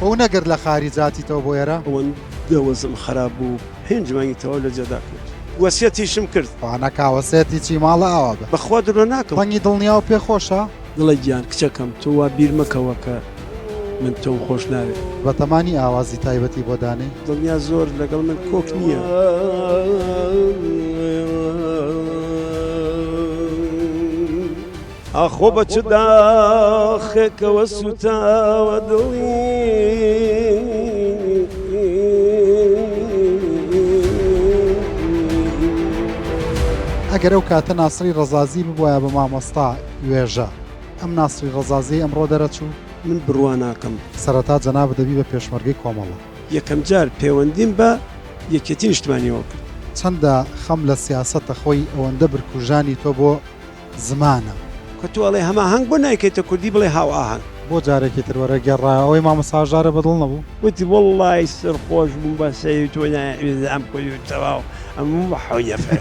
خۆ نەگرت لە خاریج هاتیتەوە بۆ ئێرە؟ ئەوەندە وەزعم خراپ بوو پێنج مانگی تەواو لە جێدا کەوتم. وەسیەتیشم کرد. خوا نەکا وەسێتی چی ماڵە ئاوا بێ. بەخوا درۆ ناکەم. ڕەنگی دڵنیاو پێ خۆشە؟ دڵە گیان کچەکەم تۆ وا بیر مەکەوە کە من تۆم خۆش ناوێ. بەتەمانی ئاوازی تایبەتی بۆ دانێی؟ دڵنیا زۆر لەگەڵ من کۆک نییە. ئاخۆ بە چ داخێکەوە سوتاوە دڵی. ئەگەر ئەو کاتە ناسری ڕەزازی ببوایە بە مامۆستا وێژە، ئەم ناسری ڕەزازیەی ئەمڕۆ دەرەچوو؟ من بڕوا ناکەم. سەرەتا جەنابت دەبی بە پێشمەرگەی کۆمەڵە. یەکەم جار پێوەندیم بە یەکێتی نیشتمانیەوە کرد. چەندە خەم لە سیاسەتە خۆی ئەوەندە برکوژانی تۆ بۆ زمانە. کە تۆ ئەڵێی هەماهەنگ بۆ نایکەیتە کوردی بڵێ هاوئاهەنگ. بۆ جارێکی تر وەرە گێڕایەوە ئەوەی مامۆستا هەژارە بەدڵ نەبوو؟ وتی وەڵڵاهی سەرخۆش بووم بە سەیری تۆ نایەویست ئەم کوردی و تەواو ئەم بوو بە حەوت نەفەر.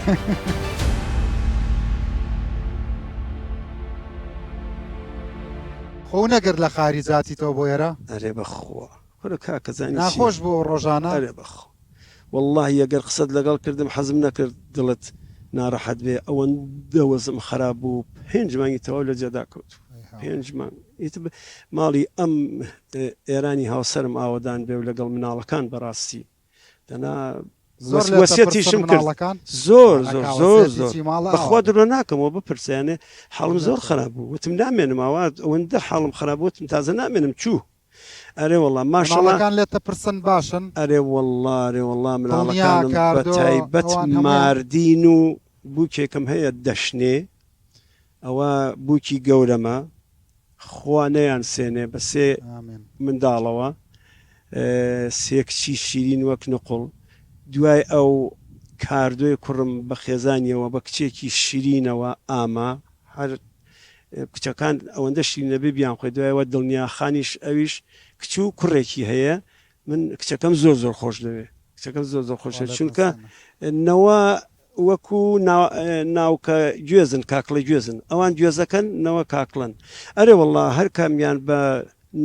خۆ نەگرت لە خاریج هاتیتەوە بۆ ئێرە؟ ئەرێ بەخوا کورە کاکە زانی چیە؟ ناخۆش بوو ئەو ڕۆژانە؟ ئەرێ بەخوا وەڵاهی ئەگەر قسەت لەگەڵ کردم حەزم نەکرد دڵت ناڕەحەت بێ ئەوەندە وەزعم خراپ بوو پێنج مانگی تەواو لە جێدا کەوتوو پێنج مانگ ئیتر ماڵی ئەم ئێرانی هاوسەرم ئاوەدان بێ و لەگەڵ مناڵەکان بەڕاستی دەنا زۆر لێت دەپرسن وەسیەتیشم کرد مناڵەکان؟ زۆر نا زۆر کاوە زۆر سێتی زۆر چی ماڵە ئاوا بەخوا بێ. درۆ ناکەمەوە بپرسە یانێ حاڵم زۆر نەخێر. خراپ بوو وتم نامێنم ئاوا ئەوەندە حاڵم خراپ بوو وتم تازە نامێنم چوو ئەرێ وەڵا ماشەڵا. مناڵەکان لێت دەپرسن باشن؟ ئەرێ وەڵا ئەرێ وەڵا دڵنیا مناڵەکانم بە کاردۆ تایبەت ئەوان هەموویان. ماردین و بوکێکم هەیە دەشنێ ئەوە بوکی گەورەمە خوا نەیان سێنێ بە سێ ئامین. منداڵەوە سێ کچی شیرین وەک نوقڵ دوای ئەو کاردۆی کوڕم بە خێزانیەوە بە کچێکی شیرینەوە ئاما هەر کچەکان ئەوەندە شیرین ئەبێ بیانخۆی دوایەوە دڵنیا خانیش ئەویش کچ و کوڕێکی هەیە من کچەکەم زۆر زۆر خۆش دەوێ کچەکەم زۆر زۆر خۆش خوا لێت چونکە نەسێنێ. نەوە وەکو ناوکە گوێزن کاکڵە گوێزن ئەوان گوێزەکەن نەوە کاکڵەن ئەرێ وەڵا هەر کامیان بە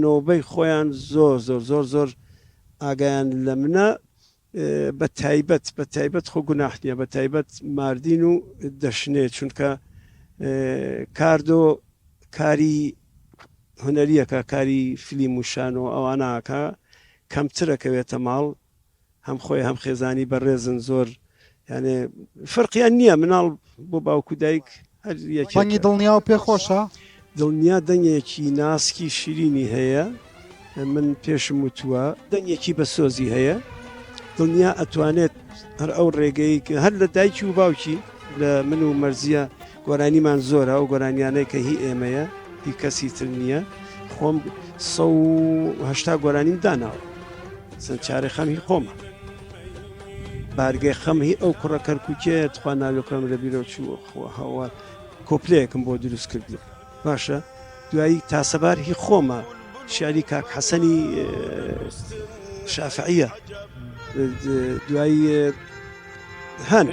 نۆبەی خۆیان زۆر زۆر زۆر زۆر ئاگایان لە منە بە تایبەت بە تایبەت خۆ گوناح نیە بە تایبەت ماردین و دەشنێ چونکە کاردۆ کاری هونەریەکە کاری فلیم و شانۆ ئەوانە ئەکا کەمتر ئەکەوێتە ماڵ هەم خۆی هەم خێزانی بەڕێزن زۆر یانێ فەرقیان نییە مناڵ بۆ باوک و دایک هەر یەکێکە. دەنگی دڵنیاو پێ خۆشە؟ دڵنیا دەنگێکی ناسکی شیرینی هەیە من پێشم وتووە. دەنگێکی بە سۆزی هەیە دڵنیا ئەتوانێت هەر ئەو ڕێگەی هەر لە دایکی و باوکی لە من و مەرزیە گۆرانیمان زۆرە ئەو گۆرانیانەی کە هی ئێمەیە هی کەسی تر نییە خۆم 180 گۆرانیم داناوە چەند چارەی خەم هی خۆمە بارگەی خەم هی ئەو کوڕە کەرکوکیەیە تخوا ناویەکەم لە بیرەوە چوو خوا هاوار کۆپلەیەکم بۆ دروست کردی باشە دوایی تاسەبار هی خۆمە شعری کاک حەسەنی شافعیە دوایی هەن.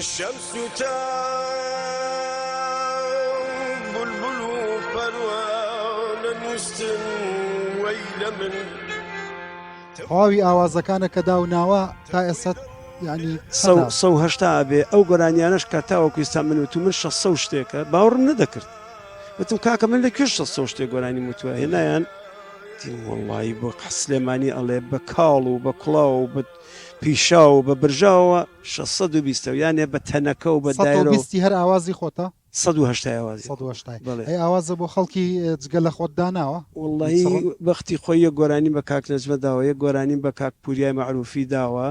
تەواوی ئاوازەکانە کە داو ناوە تا ئێستا یانی چەنە؟ سەو هەشتا ئەبێ ئەو گۆرانیانەش کە تاوەکو ئیستا من وتوم من شەسە و شتێکە باوەڕم نەدەکرد وتم کاکە من لە کوێ شەسە و شتێک گۆرانیم وتووە هێنایان تیم وەڵڵایی بۆ سلێمانی ئەڵێ بە کاڵ و بە کوڵاو و بە پیشاو و بە برژاوە شەسەد و بیستە یانێ بە تەنەکە و بە دایرە و 120 هەر ئاوازی خۆتە؟ 180 ئاوازی 180 بەڵێ. ئەی ئاوازە بۆ خەڵکی جگە لە خۆت داناوە؟ وەڵڵاهی بیچڕن؟ بەختی خۆی یەک گۆرانیم بە کاک نەجمە داوە یەک گۆرانیم بە کاک پوریای مەعروفی داوە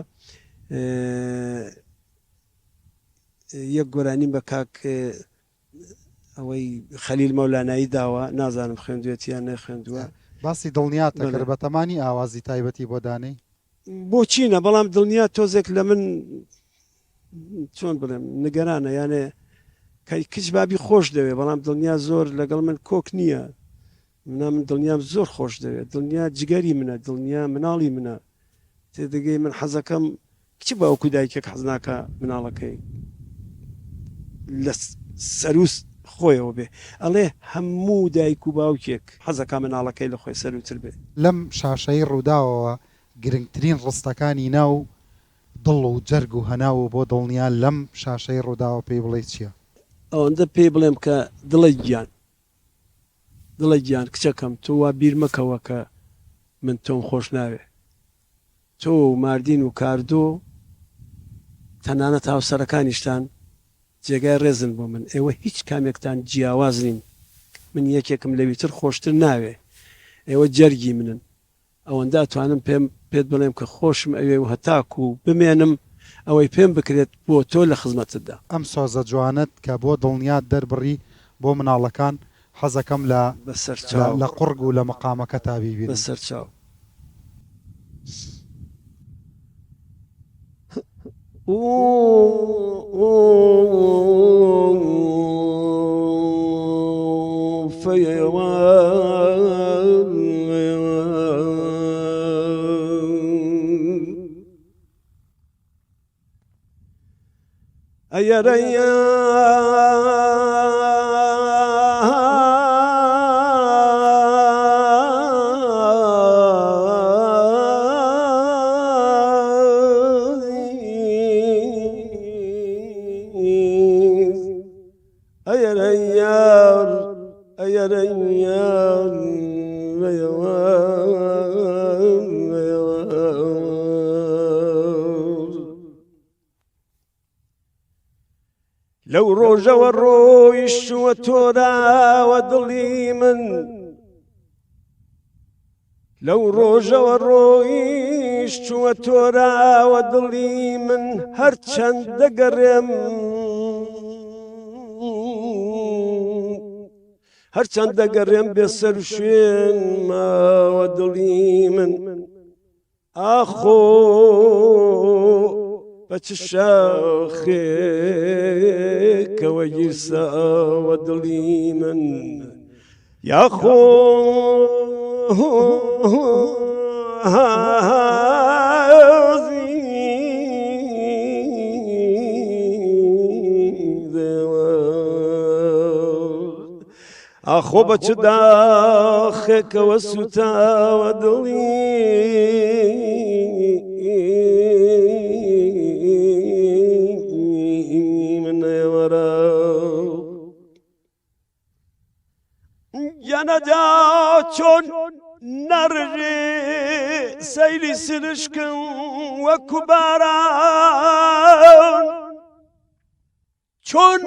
یەک گۆرانیم بە کاک ئەوەی خەلیل مەولانایی داوە نازانم خوێندوێتی یان نەیخوێندووە. باسی دڵنیات بەڵێ. ئەکرد بەتەمانی ئاوازی تایبەتی بۆ دانێی؟ بۆچی نا بەڵام دڵنیا تۆزێک لە من چۆن بڵێم نگەرانە یانێ کە کچ بابی خۆش دەوێ بەڵام دڵنیا زۆر لەگەڵ من کۆک نییە منا من دڵنیام زۆر خۆش دەوێت دڵنیا جگەری منە دڵنیا مناڵی منە تێدەگەی من حەزەکەم کچ باوک و دایکێک حەز ناکا مناڵەکەی لە سەروو. خۆیەوە بێ. ئەڵێ هەموو دایک و باوکێک حەزەکا مناڵەکەی لە خۆی سەرووتر بێ. لەم شاشەی ڕووداوەوە گرنگترین ڕستەکانی ناو دڵ و جەرگ و هەناو و بۆ دڵنیا لەم شاشەی ڕووداوە پێی بڵێی چیە؟ ئەوەندە پێی بڵێم کە دڵە گیان دڵە گیان کچەکەم تۆ وا بیر مەکەوە کە من تۆم خۆش ناوێ تۆ و ماردین و کاردۆ تەنانەت هاوسەرەکانیشتان جێگای ڕێزن بۆ من ئێوە هیچ کامێکتان جیاواز نین من یەکێکم لەویتر خۆشتر ناوێ ئێوە جەرگی منن ئەوەندە ئەتوانم پێم پێت بڵێم کە خۆشم ئەوێ و هەتاکوو بمێنم ئەوەی پێم بکرێت بۆ تۆ لە خزمەتتدا. ئەم سۆزە جوانەت کە بۆ دڵنیات دەربڕی بۆ مناڵەکان حەزەکەم لە بەسەرچاو. لە قوڕگ و لە مەقامەکەتا بیبینم. بەسەرچاو. لەو ڕۆژەوە ڕۆیشتووە تۆراوە دڵی من لەو ڕۆژەوە ڕۆیشتووە تۆراوە دڵی من هەرچەند دەگەڕێم هەرچەند دەگەڕێم بێ سەر شوێن ماوە دڵی من ئاخۆ بە چ شاخێکەوە گیرساوە دڵی من یاخۆ ئاخۆ بە چ داخێکەوە سوتاوە دڵی من ئێوەرە گیانەدا چۆن نەڕژێ سەیلی سرشکم وەکو باران چۆن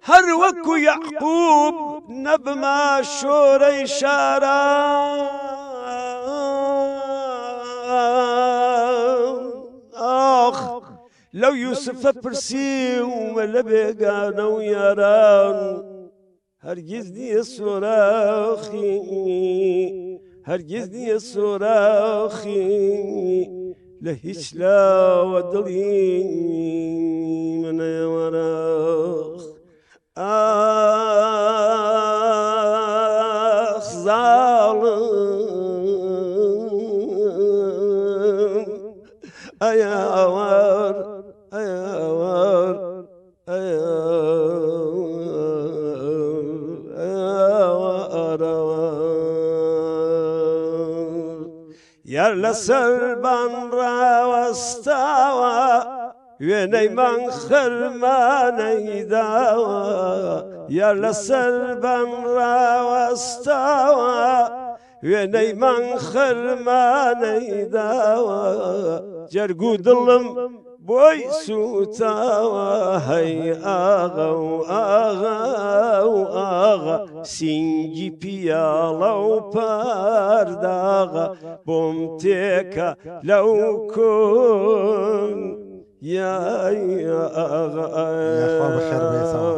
هەر وەکو یەعقوب نەبمە شۆرەی شاران ئاخ لەو یوسفە پرسیومە لە بێگانە و یاران هەرگیز نییە سۆراخی هەرگیز نییە سۆراخی لە هیچ لاوە دڵی منەوەراخ ئاخ زاڵم ئەیاوەر ئەیاوەر یار لەسەر بان ڕاوەستاوە وێنەی مانگ خەرمانەی داوە یار لەسەر بان ڕاوەستاوە وێنەی مانگ خەرمانەی داوە جەرگ و دڵم بۆی سووتاوە هەی ئاغا و ئاغا و ئاغا سینگی پیاڵە و پەرداغە بۆم تێکە لەو کون یای ئاغا. یاخوا بەخێر بێیتەوە.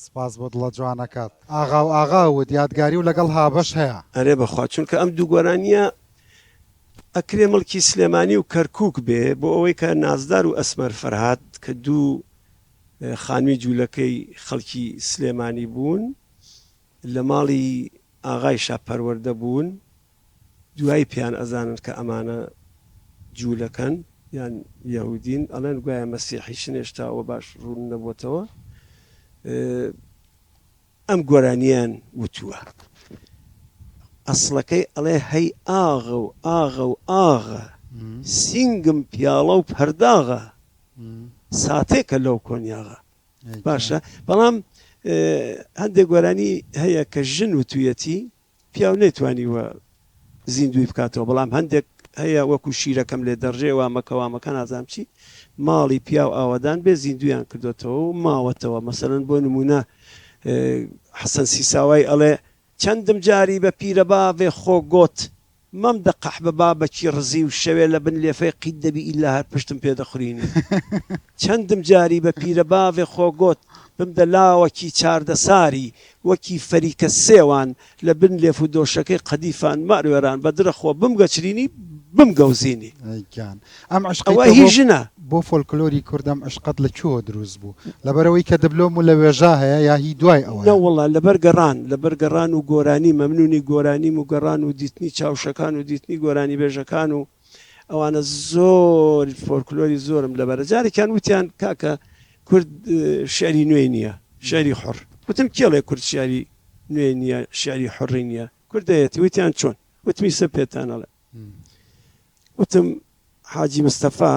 سپاس بۆ دڵە جوانەکەت. ئاغا و ئاغا وت یادگاری و لەگەڵ هابەش هەیە. ئەرێ بەخوا چونکە ئەم دوو گۆرانیە ئەکرێ مڵکی سلێمانی و کەرکوک بێ بۆ ئەوەی کە نازدار و ئەسمەر فەرهاد کە دوو خانمی جولەکەی خەڵکی سلێمانی بوون لە ماڵی ئاغای شا پەروەردە بوون دوای پێیان ئەزانن کە ئەمانە جوولەکەن یان یەهودین ئەڵێن گوایە مەسیحیشن هێشتا ئەوە باش ڕوون نەبووەتەوە. ئەم گۆرانییەیان وتووە. ئەسڵەکەی ئەڵێ هەی ئاغە و ئاغە و ئاغە، سینگم پیاڵە و پەرداغە، ساتێکە لەو کۆنیاغە. باشە بەڵام هەندێک گۆرانی هەیە کە ژن وتوویەتی پیاو نەیتوانیوە زیندووی بکاتەوە بەڵام هەندێک هەیە وەکو شیرەکەم لێ دەڕژێ وا مەکە وا مەکە نازانم چی ماڵی پیاو ئاوەدان بێ زیندوویان کردۆتەوە و ماوەتەوە مەسەلەن بۆ نموونە حەسەن سیساوای ئەڵێ چەندم جاری بە پیرەباڤێ خۆ گۆت مەم دە قەحبە بابەکی ڕزی و شەوێ لە بن لێفەی قیت دەبی ئیلا هەر پشتم پێ دەخورینی چەندم جاری بە پیرەباڤێ خۆ گۆت بمدە لاوەکی چاردەساری وەکی فەریکە سێوان لە بن لێف و دۆشەکەی قەدیفان ماروێران بە درە خۆ بمگەچرینی بمگەوزینی. ئەی گیان ئەم عەشقەی ئەوە تۆ هی بۆ ژنە. بۆ فۆلکلۆری کورد ئەم عەشقەت لە کوێوە دروست بوو؟ لەبەرئەوەی کە دبلۆم و لە وێژا هەیە یا هی دوای ئەوەیە؟ نەوەڵا لەبەر گەڕان لەبەر گەڕان و گۆرانی مەمنونی گۆرانیم و گەڕان و دیتنی چاوشەکان و دیتنی گۆرانیبێژەکان و ئەوانە زۆر فۆلکلۆری زۆرم لەبەرە جارێکیان وتیان کاکە کورد شیعری نوێی نییە شیعری حوڕ وتم کێڵێ کورد شیعری نوێی نییە شیعری حوڕی نییە کورد دەیەتی وتیان چۆن وتم ئیسە پێتان ئەڵێم وتم حاجی مستەفا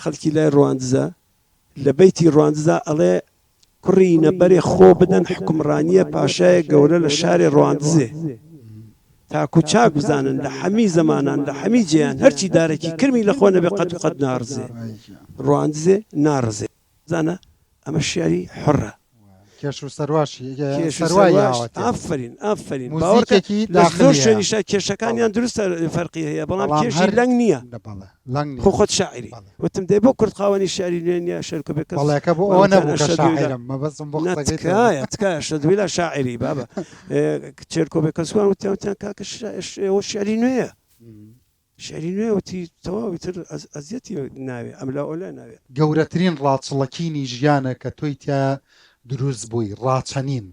خەڵکی لای ڕواندزە لە بەیتی ڕواندزا ئەڵێ کوڕینە بەرێ خۆ بدەن حوکمڕانییە پاشایێ گەورە لە شارێ ڕواندزێ تاکو چاک بزانن لە حەمی زەمانان لە حەمی جێیان هەرچی دارەکی کرمی لە خۆ نەبێ قەت و قەت ناڕزێ ڕواندزێ ناڕزێ بزانە ئەمە شیعری حوڕە. کێش و سەرواشی کێش و سەروای سەرواش یاوەتێ. ئافەرین ئافەرین باوەڕکە موزیکێکی لە زۆر داخلی هەیە. شوێنیشا کێشەکانیان دروستە فەرقی هەیە بەڵام بەڵام کێشی هەر لەنگ نییە. بەڵێ لەنگ خۆ نییە خۆت شاعیری. بەڵێ. وتم دەی بۆ کورد خاوەنی شیعری نوێ نییە شێرکۆ بێکەس بەڵێ کە بۆ وان ئەوە وتیان نەبوو کە ئەشهەدو الا شاعیرم مەبەستم بۆ نا قسەکەی تۆ بوو. تکایە تکایە ئەشهەدو الا شاعیری بابە شێرکۆ بێکەس وان وتیان وتیان کاکە ئەوە شیعری نوێیە. شیعری نوێ وتی تەواو ئیتر ئەزیەتی ناوێ ئەملا ئەولا ناوێ. گەورەترین ڕاچڵەکینی ژیانە کە تۆی تیا دروست بووی، ڕاچەنین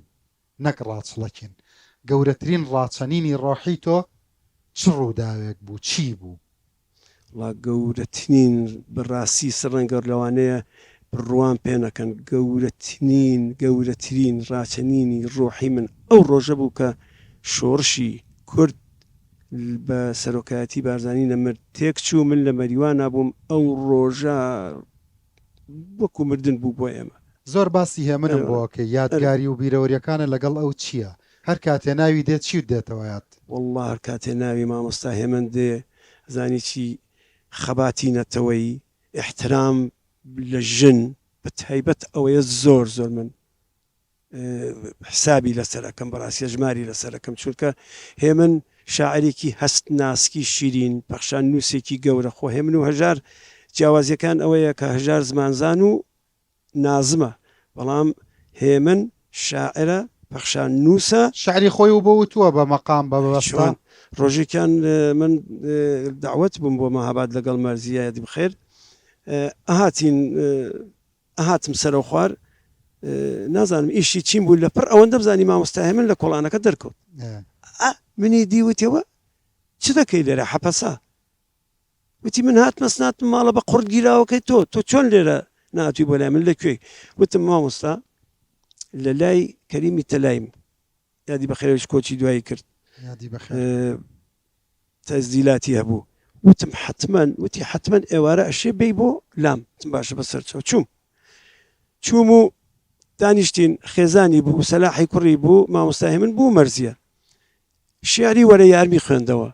نەک ڕاچڵەکین، گەورەترین ڕاچەنینی ڕۆحی تۆ چ ڕووداوێک بوو، چی بوو؟ وەڵا گەورەترین بەڕاستی سڕەنگە لەوانەیە بڕوام پێ نەکەن گەورەترین گەورەترین ڕاچەنینی ڕۆحی من ئەو ڕۆژە بوو کە شۆڕشی کورد بە سەرۆکایەتی بارزانی نەمر تێکچوو، من لە مەریوانا بووم، ئەو ڕۆژە وەکو مردن بوو بۆ ئێمە. زۆر باسی هێمنم بۆ ئەکەی، یادگاری و بیرەوەریەکانت لەگەڵ ئەو چیە؟ هەر کاتێ ناوی دێ چیت دێتەوە یاد؟ وەڵڵا هەر کاتێ ناوی مامۆستا هێمن دێ ئەزانی چی خەباتی نەتەوەیی، ئیحترام لە ژن بە تایبەت ئەوەیە زۆر زۆر من حسابی لەسەر ئەکەم بەڕاستی ئەژماری لەسەر ئەکەم چونکە هێمن شاعرێکی هەست ناسکی شیرین پەخشان نووسێکی گەورە خۆ هێمن و هەژار جیاوازیەکان ئەوەیە کە هەژار زمانزان و نازمە بەڵام هێمن شاعرە پەخشان نووسە. شعری خۆی و بۆ وتووە بە مەقام بە بەستە. چۆن ڕۆژێکیان من دەعوەت بووم بۆ مەهاباد لەگەڵ مەرزیە یادی بخێر ئەهاتین ئەهاتم سەرەوخوار نازانم ئیشی چیم بوو لەپڕ ئەوەندەم زانی مامۆستا هێمن لە کۆڵانەکە دەرکەوت ئا منی دی وتیەوە چ دەکەی لێرە حەپەسا وتی من هاتمە سناتم ماڵە بە قوڕ گیراوەکەی تۆ تۆ چۆن لێرە ناتوی بۆ لای من لە کوێی وتم مامۆستا لە لای کەریمی تەلایم یادی بەخێرەویش کۆچی دوایی کرد یادی بەخێر. تەسجیلاتی هەبوو وتم حەتمەن وتی حەتمەن ئێوارە ئەشێ بێی بۆ لام وتم باشە بەسەر چاو چووم چووم و دانیشتین خێزانی بوو سەلاحی کوڕی بوو مامۆستا هێمن بوو مەرزیە شیعری وەرە یارمی خوێندەوە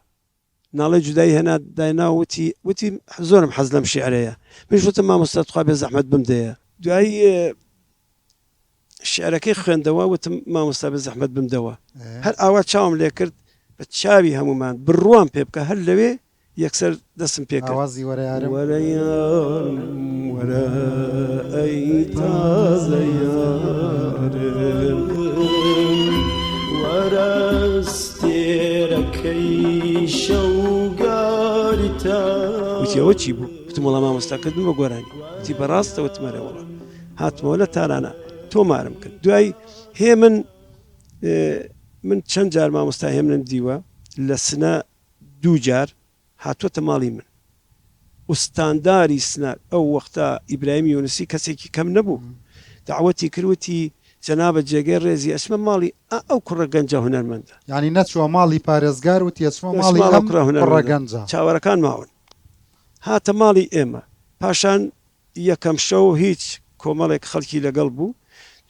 ناڵێ جودایی هێنا داینا وتی وتی زۆرم حەز لەم شیعرەیە منیش وتم مامۆستا تخوا بێ زەحمەت بمدەیە دوایی شیعرەکەی خوێندەوە وتم مامۆستا بێ زەحمەت بمدەوە هەر ئاوا چاوم لێ کرد بە چاوی هەموومان بڕوام پێ بکە هەر لەوێ یەکسەر دەستم پێ کرد. ئاوازی وەرە یارم. وەرە یارم وەرە ئەی تازە یارم. وەرە ئەستێرەکەی شەوگاری تارم. وتی ئەوە چی بوو؟ وتم وەڵا مامۆستا کردم بە گۆرانی. وتی بەڕاستە؟ وتم ئەرێ وەڵا. هاتمەوە لە تارانە تۆمارم کرد. دوای هێمن من چەند جار مامۆستا هێمنم دیوە لە سنە دوو جار هاتووەتە ماڵی من. ئوستانداری سنە ئەو وەختە ئیبراهیم یونسی کەسێکی کەم نەبوو. دەعوەتی کرد وتی جەنابت جێگەی ڕێزی ئەچمە ماڵی ئا ئەو کوڕە گەنجە هونەرمەندە. یانی نەچووە ماڵی پارێزگار وتی ئەچمە ماڵی ئەم کوڕە گەنجە. چاوەرەکان ماون. هاتە ماڵی ئێمە. پاشان یەکەم شەو هیچ کۆمەڵێک خەڵکی لەگەڵ بوو.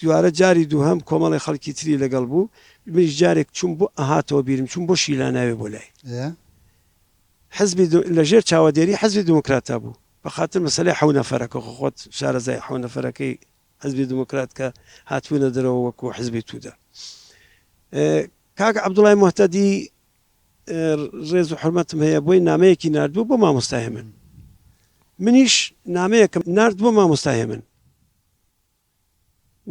دوارە جاری دووهەم کۆمەڵێک خەڵکی تری لەگەڵ بوو. منیش جارێک چووم بۆ ئەهاتەوە بیرم چووم بۆ شیلاناوێ بۆ لای. حزبی لە ژێر چاوەدێری حزبی دیموکراتا بوو. بە خاتر مەسەلەی حەو نەفەرەکە خۆ خۆت شارەزای حەو نەفەرەکەی حزبی دیموکرات کە هاتبوونە دەرەوە وەکوو حزبی توودە. کاک عەبدوڵای موهتەدی ڕێز و حورمەتم هەیە بۆی نامەیەکی ناردبوو بۆ مامۆستا هێمن. منیش نامەیەکم نارد بۆ مامۆستا هێمن.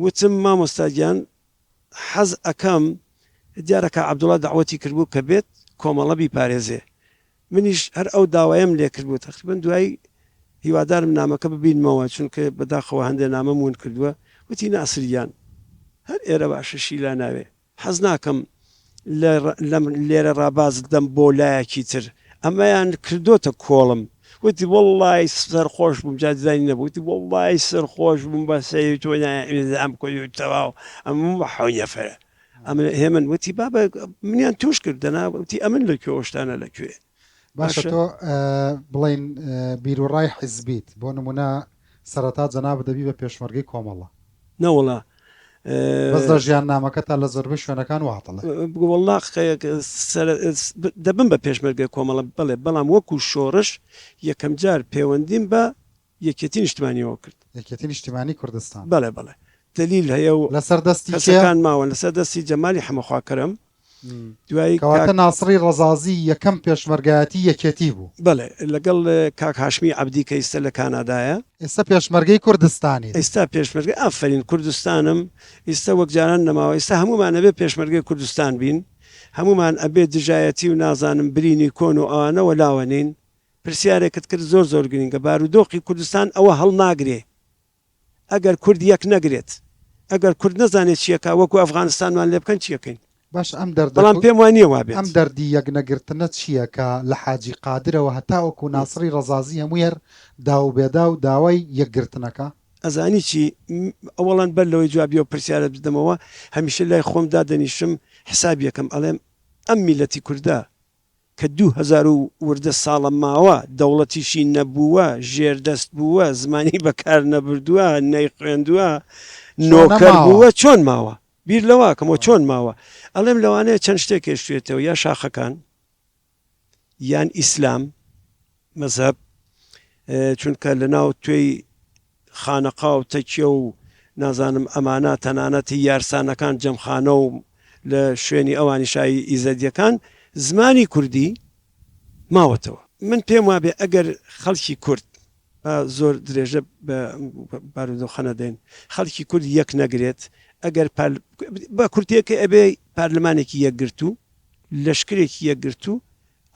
وتم مامۆستا گیان حەز ئەکەم دیارە کاک عەبدوڵا دەعوەتی کردبوو کە بێت کۆمەڵە بیپارێزێ منیش هەر ئەو داوایەم لێ کردبوو تەقریبەن دوای هیوادارم نامەکە ببینمەوە چونکە بەداخەوە هەندێ نامەم ون کردووە وتی ناسر گیان هەر ئێرە باشە شیلاناوێ حەز ناکەم لەم لێرە ڕا باز بدەم بۆ لایەکی تر ئەمەیان کردۆتە کۆڵم وتی وەڵڵای سەرخۆش بووم جا دیزانی نەبوو وتی وەڵڵای سەرخۆش بووم بە سەیری تۆ ئەم کۆی تەواو ئەم حەو نەفەرە ئەمن هێمن وتی بابە منیان توش کرد دەنا وتی ئەمن لە کوێ شتانە لە کوێ باشە تۆ بڵین بیروڕای حیزبیت بۆ نمونە سەرەتا جەنابت دەبی بە پێشمەرگەی کۆمەڵە. نەوەڵا. بەس لە ژیاننامەکەتا لە زۆربەی شوێنەکان وا دەڵێ. وەڵا دەبم بە پێشمەرگەی کۆمەڵە بەڵێ بەڵام وەکو شۆڕش یەکەمجار پێوەندیم بە یەکێتی نیشتمانیەوە کرد. یەکێتی نیشتیمانی کوردستان. بەڵێ بەڵێ دەلیل هەیە و لەسەر دەستی کێ؟ کەسەکان ماون لەسەر دەستی جەمالی حەمەخواکەرەم دوای کەواتە کاک. ناسڕی ڕەزازی یەکەم پێشمەرگایەتی یەکێتی بوو. بەڵێ لەگەڵ کاک هاشمی عەبدی کە ئیستە لە کانادایە. ئێستا پێشمەرگەی کوردستانیت. ئیستا پێشمەرگەی ئافەرین کوردستانم ئیستە وەک جاران نەماوە ئیستا هەموومان ئەبێ پێشمەرگەی کوردستان بین هەموومان ئەبێ دژایەتی و نازانم برینی کۆن و ئەوانە وەلاوە نین پرسیارێکت کرد زۆر زۆر گرینگە بارودۆخی کوردستان ئەوە هەڵناگرێ ئەگەر کورد یەک نەگرێت ئەگەر کورد نەزانێت چیەکا وەکو ئەفغانستانمان لێ بکەن چیەکەین باشە ئەم دەردە بەڵام پێم وا نیە وا بێت. ئەم دەردی یەک نەگرتنە چیە کە لە حاجی قادرەوە هەتاوەکو ناسڕی ڕەزازی هەمووی هەر داو و بێداو داوای یەک گرتنەکە؟ ئەزانی چی ئەوەڵەن بەر لەوەی جوابی ئەو پرسیارەت بدەمەوە هەمیشە لای خۆم دادەنیشم حسابیەکەم ئەڵێم ئەم میللەتی کوردە کە 2000 و وردە ساڵە ماوە، دەوڵەتیشی نەبووە، ژێردەست بووە، زمانی بەکار نەبردووە، نەیخوێندووە، نۆکەر بووە، چۆن ماوە؟ بیر لەوە ئەکەمەوە چۆن ماوە؟ ئەڵێم لەوانەیە چەند شتێک هێشتوێتەوە، یا شاخەکان، یان ئیسلام، مەزهەب، چونکە لەناو توێی خانەقا و تەکیە و نازانم ئەمانە تەنانەت هی یارسانەکان جەمخانە و لە شوێنی ئەوانیشا هی ئیزەدیەکان زمانی کوردی ماوەتەوە. من پێم وابێ ئەگەر خەڵکی کورد با زۆر درێژە بە بارودۆخە نەدەین خەڵکی کورد یەک نەگرێت ئەگەر بە کورتیەکەی ئەبێ پارلمانێکی یەکگرتوو لەشکرێکی یەکگرتوو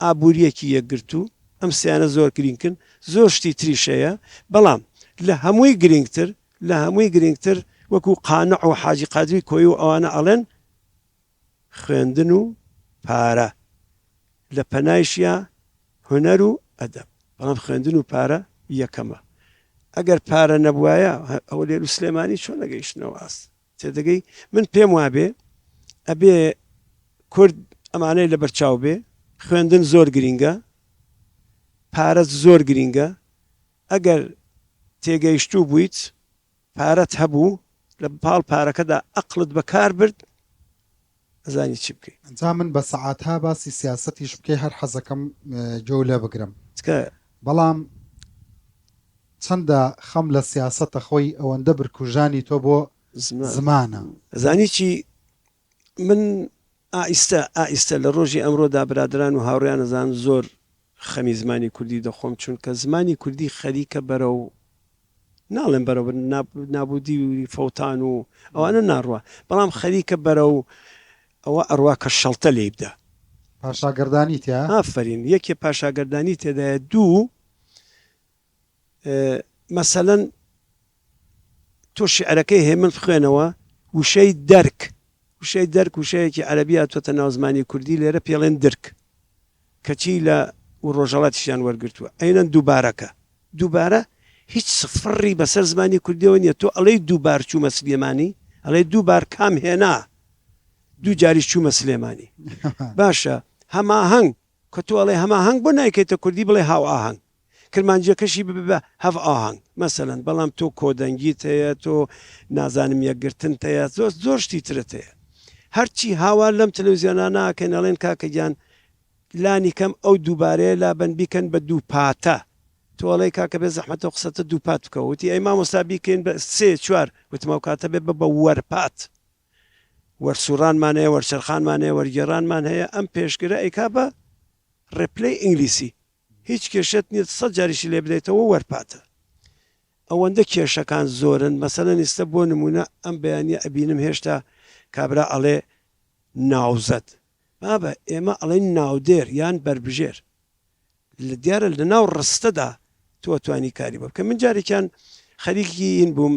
ئابوورییەکی یەکگرتوو، ئەم سیانە زۆر گرینکن، زۆر شتی تریش هەیە، بەڵام لە هەمووی گرینگتر، لە هەمووی گرینگتر وەکوو قانع و حاجی قادری کۆیی و ئەوانە ئەڵێن خوێندن و پارە، لە پەنایشیا هونەر و ئەدەب، بەڵام خوێندن و پارە یەکەمە. ئەگەر پارە نەبوایە هەولێر و سلێمانی چۆن ئەگەیشتنە ئەو ئاستە؟ تێدەگەی؟ من پێم وابێ ئەبێ کورد ئەمانەی لەبەرچاو بێ، خوێندن زۆر گرینگە، پارەت زۆر گرینگە، ئەگەر تێگەیشتوو بوویت، پارەت هەبوو، لە پاڵ پارەکەدا ئەقڵت بەکار برد، ئەزانی چی بکەی. جا من بە سەعاتها باسی سیاسەتیش بکەی هەر حەزەکەم گوێو لێ بگرم. تکایە. بەڵام چەندە خەم لە سیاسەتە خۆی ئەوەندە برکوژانی تۆ بۆ زمانە. ئەزانی چی من ئائیستە ئائیستە لە ڕۆژی ئەمڕۆدا برادەران و هاوڕێیان ئەزانن زۆر خەمی زمانی کوردی دەخۆم چونکە زمانی کوردی خەریکە بەرەو ناڵێم بەرەو نابودی و فەوتان و ئەوانە ناڕوا بەڵام خەریکە بەرەو ئەوە ئەڕوا کە شەڵتە لێی بدا. پاشاگەردانی تیا. ئافەرین یەکێ پاشاگەردانی تێدایە دوو مەسەلەن تۆ شیعرەکەی هێمن بخوێنەوە وشەی دەرک وشەی دەرک وشەیەکی عەرەبی هاتووەتە ناو زمانی کوردی لێرە پێڵێن درک کەچی لە و ڕۆژهەڵاتیشیان وەرگرتووە ئەینەن دووبارەکە دووبارە هیچ سفڕی بەسەر زمانی کوردیەوە نییە تۆ ئەڵێی دووبار چوومە سلێمانی. ئەڵێ دوو بار کام هێنا دوو جاریش چوومە سلێمانی باشە هەماهەنگ کە تۆ ئەڵێ هەماهەنگ بۆ نایکەیتە کوردی بڵێ هاوئاهەنگ کرمانجیەکەشی ببێ بە هەڤئاهەنگ مەسەلەن بەڵام تۆ کۆدەنگیت هەیە تۆ نازانم یەکگرتنت هەیە زۆر زۆر شتی ترت هەیە هەرچی هاوار لەم تەلەوزیۆنانە ئەکەن ئەڵێن کاکە گیان لانی کەم ئەو دووبارەیە لابەن بیکەن بە دووپاتە تۆ ئەڵێی کاکە بێ زەحمەت ئەو قسەتە دووپات بکەوە وتی ئەی مامۆستا بیکەین بە سێ چوار وتم ئەو کاتە بێ بە بە وەرپات وەرسوڕانمان هەیە وەرچەرخانمان هەیە وەرگێڕانمان هەیە ئەم پێشگرە ئەیکا بە ڕێپلەی ئینگلیسی هیچ کێشەت نیە سەت جاریشی لێ بدەیتەوە وەرپاتە ئەوەندە کێشەکان زۆرن مەسەلەن ئیستە بۆ نمونە ئەم بەیانیە ئەبینم هێشتا کابرا ئەڵێ ناوزەد بابە ئێمە ئەڵێین ناودێر یان بەربژێر لە دیارە لە ناو ڕستەدا تۆ ئەتوانی کاری بۆ بکە من جارێکیان خەریکی هین بووم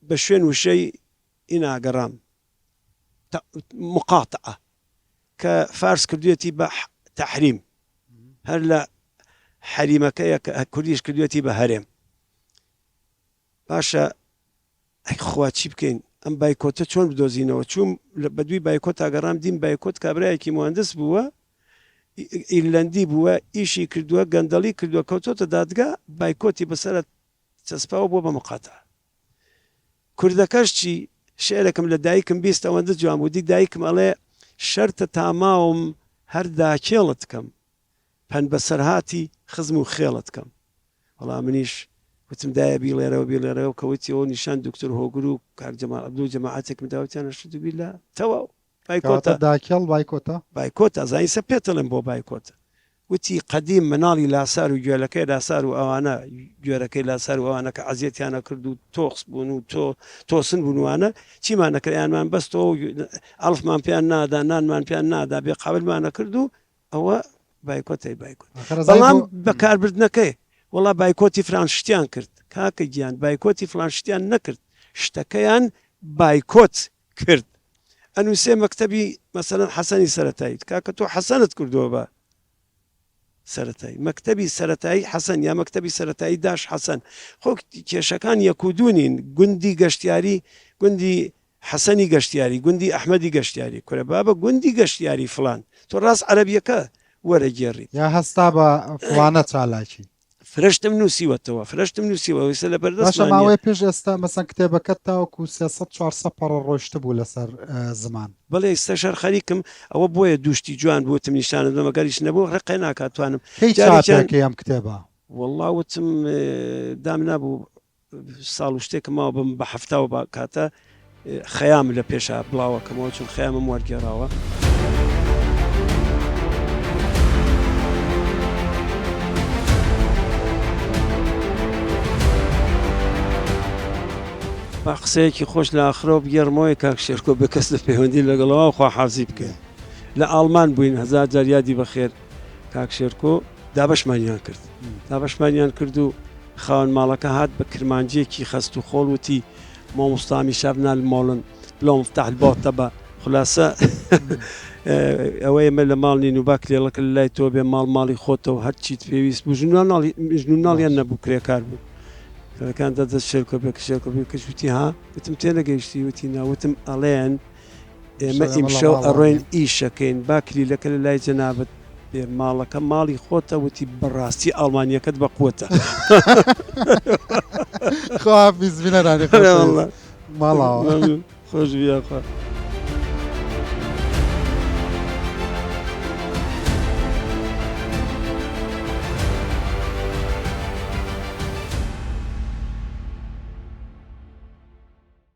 بە شوێن وشەی ئینا گەڕام مقاتعە کە فارس کردوێتی بە تەحریم هەر لە حەریمەکەیە کە کوردیش کردوێتی بە هەرێم باشە ئەی خوا چی بکەین ئەم بایکۆتە چۆن بدۆزینەوە چووم بەدووی بایکۆتا گەڕام دیم بایکۆت کابرایەکی موهەندس بووە ئیرلەندی بووە ئیشی کردووە گەندەڵی کردووە کەوتۆتە دادگا بایکۆتی بەسەرە چەسپاوە بووە بە مقاتعە کوردەکەش چی شعرێکم لە دایکم 20 ئەوەندە جوان بوو دی دایکم ئەڵێ شەرتە تا ماوم هەر داکێڵت کەم پەند بەسەرهاتی خزم و خێڵت کەم. وەڵا منیش وتم دایە بیڵێرەوە بیڵێرەوە کە وتیەوە نیشان دوکتور هۆگر و کاک جەمال عەبدو و جەماعەتێکم دا وتیان ئەشهدو بیللا تەواو بایکۆتە. کەواتە داکێڵ بایکۆتە؟ بایکۆتە زانی سە پێت ئەڵێم بۆ بایکۆتە وتی قەدیم مناڵی لاسار و گوێلەکەی لاسار و ئەوانە گوێرەکەی لاسار و ئەوانە کە عەزیەتیان ئەکرد و تۆخس بوون و تۆ تۆسن بوون وانە چیمان ئەکرد ئەیانمان بەستەوە و ئەڵفمان پێیان نادا نانمان پێیان نادا بێ قابلمان ئەکرد و ئەوە بایکۆتە بایکۆت بەڵام بەکاربردنەکەی وەڵا بایکۆتی فلان شتیان کرد کاکە گیان بایکۆتی فلان شتیان نەکرد شتەکەیان بایکۆت کرد ئەنووسێ مەکتەبی مەسەلەن حەسەنی سەرەتایی کاکە تۆ حەسەنت کردووە بە سەرەتایی مەکتەبی سەرەتایی حەسەن یا مەکتەبی سەرەتایی داش حەسەن خۆ کێشەکان یەک و دوو نین گوندی گەشتیاری گوندی حەسەنی گەشتیاری گوندی ئەحمەدی گەشتیاری کورە بابە گوندی گەشتیاری فڵان تۆ ڕاست عەرەبیەکە وەرەگێڕیت. یا هەستا بە فڵانە چالاکی. فرەشتم نووسیوەتەوە فرەشتم نووسیوە ئێستا لە باشە بەردەستمان نییە. ماوەی پێش ئێستا مەسەن کتێبەکەت تاوەکو 300 400 پەڕە ڕۆیشتبوو لەسەر زمان. بەڵێ ئیستاش هەر خەریکم ئەوە بۆیە دوو شتی جوان بوو وتم نیشانت بەم ئەگەریش نەبوو ڕقێ ناکا توانم کەی جارێکیان چاپەکەی ئەم کتێبە؟ وەڵڵا وتم دامنابوو ساڵ و شتێکم ماوە بم بە حەفتا و با کاتە خەیام لە پێشا بڵاوەکەمەوە چون خەیامم وەرگێڕاوە. با قسەیەکی خۆش لە ئاخرەوە بگێڕمەوەی کاک شێرکۆ بێکەس لە پەیوەندی لەگەڵەوە خواحافزی بکەین لە ئاڵمان بووین هەزار جار یادی بەخێر کاک شێرکۆ دابەشمانیان کرد دابەشمانیان کرد و خاوەن ماڵەکە هات بە کرمانجیەکی خەست و خۆڵ وتی مامۆستا میشا بنال مۆڵن بلۆ مفتاح البۆتە بە خولاسە ئەوە ئێمە لە ماڵ نین و با کلێڵەکە لە لای تۆ بێ ماڵ ماڵی خۆتەوە هەرچیت پێویست بوو ژن و مناڵیان نەبوو کرێکار بوو کەکان دە دەست شێرکۆ بێ کە شێرکۆ بێ کەس وتی ها وتم تێنەگەیشتی وتی نا وتم ئەڵێن ئێمە ئیمشەو ئەڕۆین ئیشەکەین با کلیلەکە لە لای جەنابت بێ ماڵەکە ماڵی خۆتە وتی بەڕاستی ئاڵمانیەکەت بە قوتە. خواحافیز بینەرانی خۆشەویست ماڵاوە. خۆش بی یاخوا.